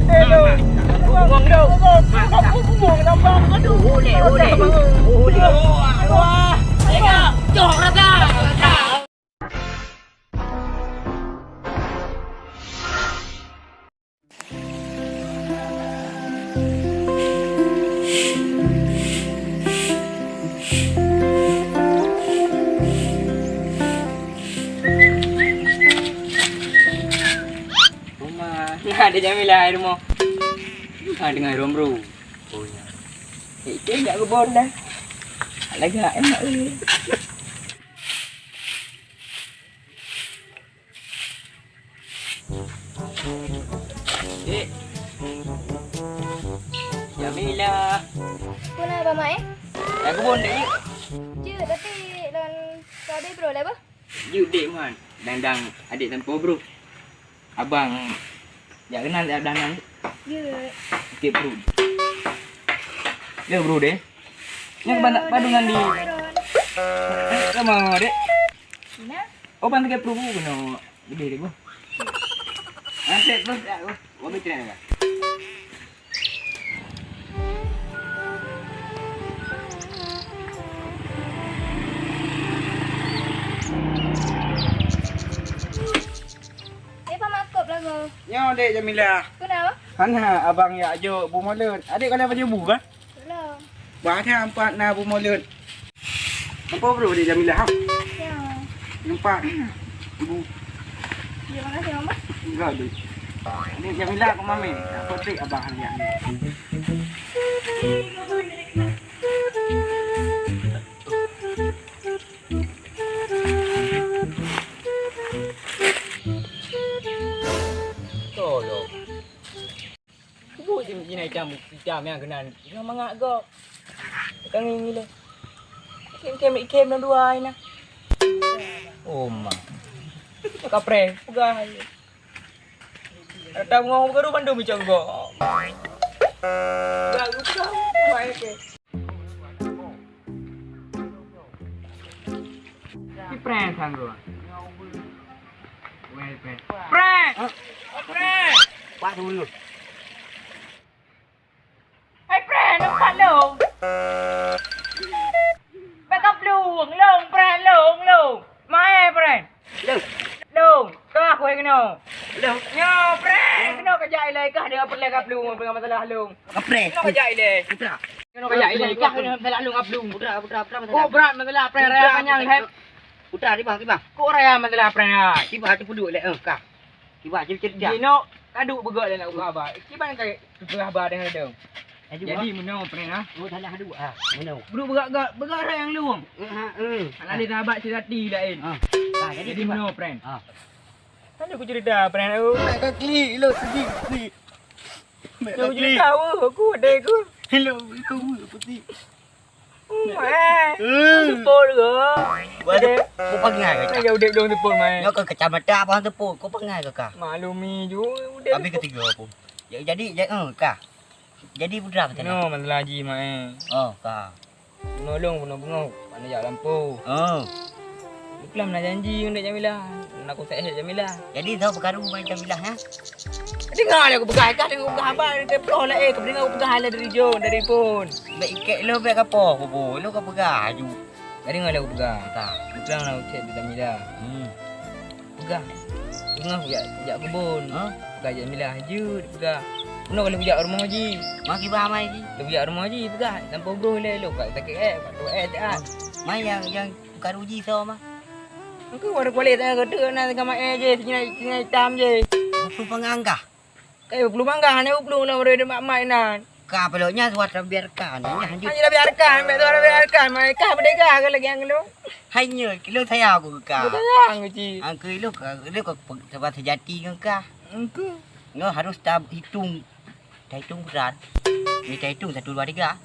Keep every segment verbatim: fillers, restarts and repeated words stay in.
Uma, na ada Jamila di rumoh. Ha, deungon rom bro. Oh ya. Eh, itu jak kebon dah. Lagak enak ni. Dek. Jamila. Puna Abang Mak, eh? Jak kebon dek, yuk. Jeuet, tapi lôn ka abéh bro lah, bah. Jeuet dek man. Dang-dang adek tanpa bro. Abang jak kenal jak danang. Jeuet. Okey bro. Ya bro deh. Nyoe ban padungan di. Sama dek. Ina. Oh, ban tiga puluh kena lebih deh, bro. Nanti terus ya, bro. Gua mikir ya. Eh, Pak Makop lah, bro. Nyoe dek Jamila. Kenapa? Hana abang ya jok bu molen. Adik kalau baju bu kan? Belum. Bah, ada empat na bu molen. Apa bro di Jamila ha? Ya. Nampak. Ibu. Terima kasih, Mama. Enggak, Dek. Ini Jamila ke Mami? Apa trik abang lihat ni? Tolong. Kubu jih, jih na itam, itam nyang keunan. Nyoe mangat gob. Ka ngieng ilée. Ikem, ikem, ikem na dua ai na. Oh, ma. Ka preh, peugah. Ada ngon baru bandum icok gob. Peugah, peugah, peugah, oke. Ci prank sang gua. Weh, prank. Prank! Hah? Prank! Pak dulu. Hai, prank, nampak long. Bak ka plueng, long, prank, long, long. Mai, prank. Long. Long, kah kueh kena. Long. Nyoe, prank. Kena kejak ilai kah dia pernah ka plueng, pernah masalah long. Kapreh. Kena kejak ilai. Putra. Kena kejak ilai kah kena masalah long ka plueng. Putra, putra, putra, putra. Oh, berat masalah prank raya panjang, hai. Putra, di bang, di bang. Kok raya masalah prank, hai? Di bang, tu puduk lek, eh, kah. Di bang, cerita. Jinoe, kadu beugok lek nak buka abah. Kiban kai. Peugah ba deungon dong. Jadi meunoe prank ah. Oh, salah dua ah. Meunoe. Bro beugak-gak, beugak raya nyang luwang. Eh, ha, eh. Alah lé sahabat sirati laén. Ah. Ah, jadi jadi meunoe prank. Ah. Kan aku cerita prank aku. Nak ka klik lo sedih klik. Nak ka klik. Tahu aku ada aku. Hello, aku aku ti. Oh, eh. Eh. Tepuk ke? Buat tepuk pangai ke? Ada udah dong tepuk mai. Nyoe ke kacamata apa tepuk? Kau pangai ke kah? Maklumi ju udah. Habis ketiga apa? Ya, jadi, jadi, eh, kah? Jadi putra betul. No, masalah haji mai. Oh, ka. Nolong pun bengok, mana jak lampu. Oh. Iklam nak janji ngon Dek Jamila. Nak aku sehat Jamila. Jadi tau pekaru mai Jamila ya. Dengar lah aku pegang, kah dengar aku pegang haba, dia peloh lah eh, kau dengar aku pegang hal dari jong, dari pun. Bek ikek lo bek kapo, bobo, lo kau pegang aju. Jadi ngon aku pegang. Ka. Iklam lah aku cek Dek Jamila. Hmm. Peugah. Peugah jak, jak kebon. Ha? Peugah jak milah jeuet peugah. Keunoe ka lheueh kujak rumoh ji. Ma kiban mai ji? Lheueh kujak rumoh ji peugah. Tanpa broh ilée lôn ka sakét eh, ka tuwah eh, ah. Mai nyang, nyang karu ji soe ma? Engkau baru kuali tengah keuteuk na tengah maé je, sinyai, sinyai itam je. Buku penganggah. Kayu puluh mangga, hana puluh lam rede mak-mak inan. Ka pelok nya suat biarkan. Nya hanjut. Hanya biarkan, mek tu biarkan. Mai kah berdega ke lagi yang tu? Hanya kilo saya aku ke kah. Sayang ke cik. Angka kilo ke, kilo ke pe-, tempat sejati ke kah. Engke. Ngo harus ta hitung. Ta hitung berat. Ni ta hitung satu, dua, tiga.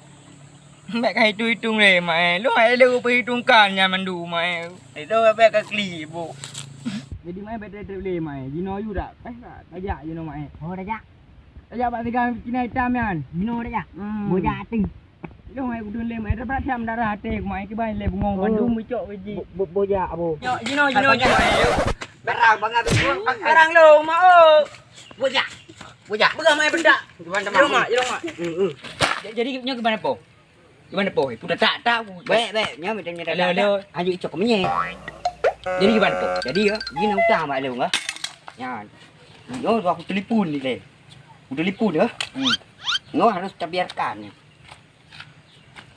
Mek ka hitung-hitung lé, mak eh. Lôn hai lé peuhitungkan nyan mandum, mak eh. Eh, lôn bèk ka klik, bu. Jadi, mak eh, bèk trép-trép lé, mak eh. Jinoe yu dak? Eh, dak, tajak jinoe, mak eh. Oh, tajak. Tajak bak sigang Cina itam nyan. Jinoe tajak? Hmm. Bojak até. Lôn hai kudun lé, mak eh. Dapat siam darah até, mak eh. Kiban lé bungong. Oh. Bandum micok biji. Bo-, bo-, bojak, bu. Yo, jinoe, jinoe, jinoe. Barang bangat tu. Barang lôn, mak oh. Bojak. Bujak. Peugah mai bedak. Di rumah, di rumah. Hmm, hmm. Ja-, jadi nyoe gimana, Po? Gimana, Po? Ibu tak, tak, tak. Baik, baik. Nyoe betul, nyoe tak, tak. Halo, halo. Hanya icok ke minyak. Jadi gimana, Po? Jadi ya, gini utang bak lôn, ah. Ya. Nyoe aku telepon ni, leh. Aku telepon, ya. Hmm. Nyoe harus terbiarkan, ya.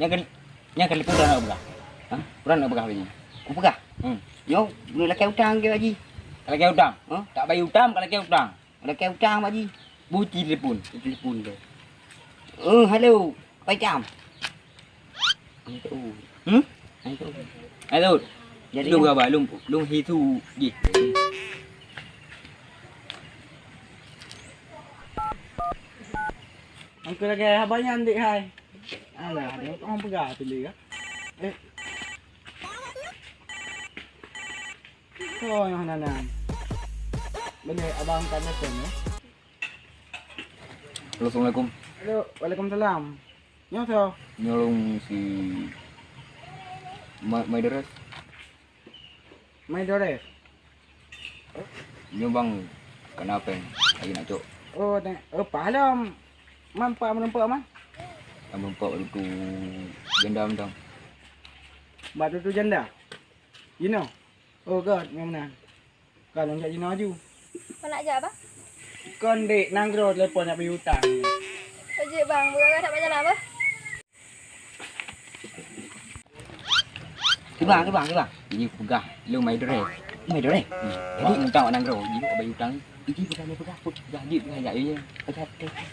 Nyang kan, nyang kan leupah ureueng peugah. Ha? Ureueng peugah lagèe nyan. Kupeugah? Hmm. Nyoe, nyoe lakèe utang keu Haji. Lakèe utang? Ha? Tak bayi utang, bukan lakèe utang. Lakèe utang, Pak Haji. Buci telepon. Telepon tu. Eh, halo. Pai Cam. Ai tu. Hmm? Ai tu. Halo. Jadi, lôn kan? Gaba, lôn, lôn hitu jih. Angkat lagi haba nyan, Dik, hai. Alah, ada orang peugah tu dia. Eh. Oh, yang hana nan. Boleh abang tanya kan, ya? Halo, assalamualaikum. Halo, waalaikumsalam. Nyoe soe? Nyoe lôn si Ma-, Maidores. Maidores. Nyoe bang, kana péng, lagi nak cok. Oh, teng-, oh, pahala. Man, pat meureumpok, Man? Meureumpok bak tutu janda mantong. Bak tutu janda? Jinoe? Oh, göt, nyoe meunan. Ka lôn jak jinoe aju. Kon nak jak, Bang? Kon dek nanggroe telepon nak bri utang. Oh, jeuet, Bang. Beurara that bak jalan, bah? Kiban, kiban, kiban. Jadi peugah lôn Maidores. Maidores? Hmm. Jadi minta awak nanggroe. Jadi awak bayeue utang. Jadi peugah lôn peugah, peugah jeuet peugah jak, ya. Peugah, peugah.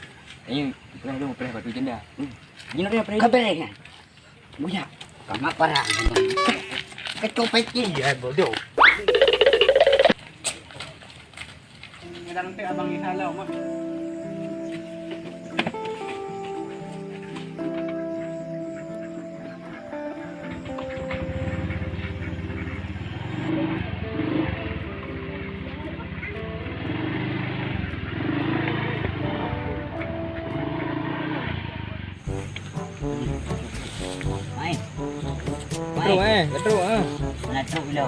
Ya, peugah lôn peugah bak tutu janda. Hmm. Jinoe dia peugah. Ka beureh nyan. Buya, kamak parang. Ketua peci ya bodoh. Kadang teu abang Isa lah, Mak. Mai. Mai. Betul, eh, betul, ah. Mana tu lo?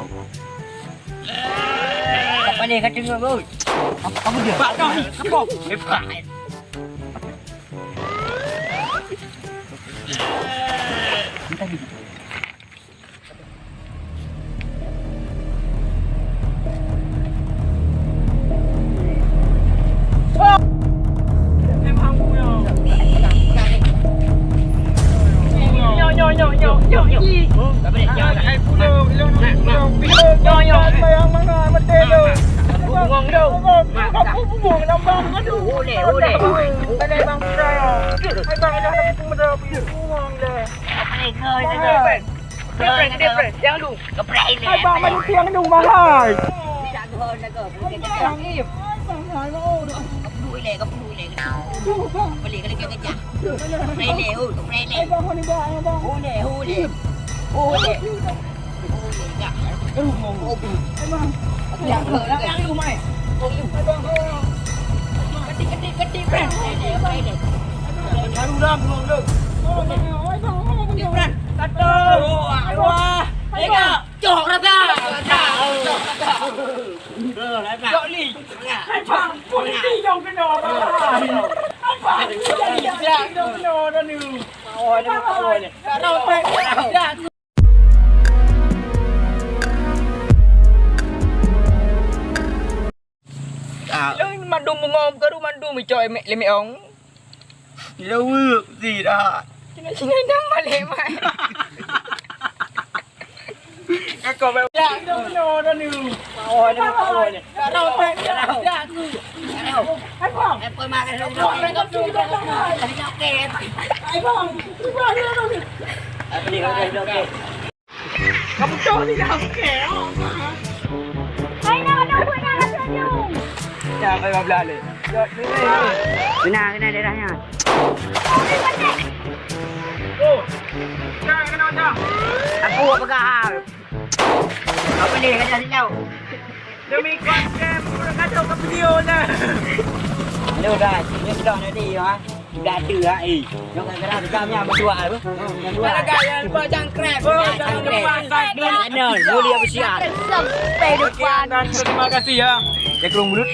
Apa dia kata kau, Bud? Apa, apa dia? Pak, kau ni, apa? Eh, Pak. Entah dia. Geprek, geprek, geprek. Jangan lu. Geprek, geprek. Jangan lu. Geprek ini. Hai, bang, mana tiang lu, bang, hai? Bang, hai, bang, oh, dah. Kepedui leh, kepedui leh. Boleh, kalau kau kejap. Geprek leh, oh, geprek leh. Hai, bang, mana dah, hai, bang? Boleh, boleh. Boleh. Boleh, ya. Hai, bang. Jangan lu, mai. Hai, bang, hai, bang. Ketik, ketik, ketik, geprek. Geprek leh, geprek leh. Baru dah, belum, belum. Oh, bang, hai, bang, hai, bang. Geprek. Satu, dua, tiga. Cok rata. Cok li. Abang, polisi nyang kena, abang. Abang, polisi nyang kena dah ni. Awak ni, awak ni. Dah. Lôn mandum bungong, keu mandum icok lé mé-, lé méong. Lôn weuek si dah. Cina-cina dah balik, mai. Aku beu-, ya, dah kena dah ni. Awak ni, awak ni. Dah, dah, dah, dah. Hai, bang. Hai, bang. Hai, bang. Hai, bang. Kamu tahu ni dah okey. Hai, nak ada apa nak rasa tu? Ya, kau lima belas leh. Kena, kena daerahnya. Oh, kena, kena macam. Aku buat pegang. Apa ni, kena silau. Demi konten, pura kacau ke video dah. Hello, dah. Ini sudah ready, ha. Sudah ada, ha. Eh, jangan kena rekam ya, berdua, apa? Berdua. Jangan lupa subscribe. Oh, jangan lupa subscribe. Channel Mulia Besiar. Sampai depan. Dan terima kasih ya. Cakung mulut.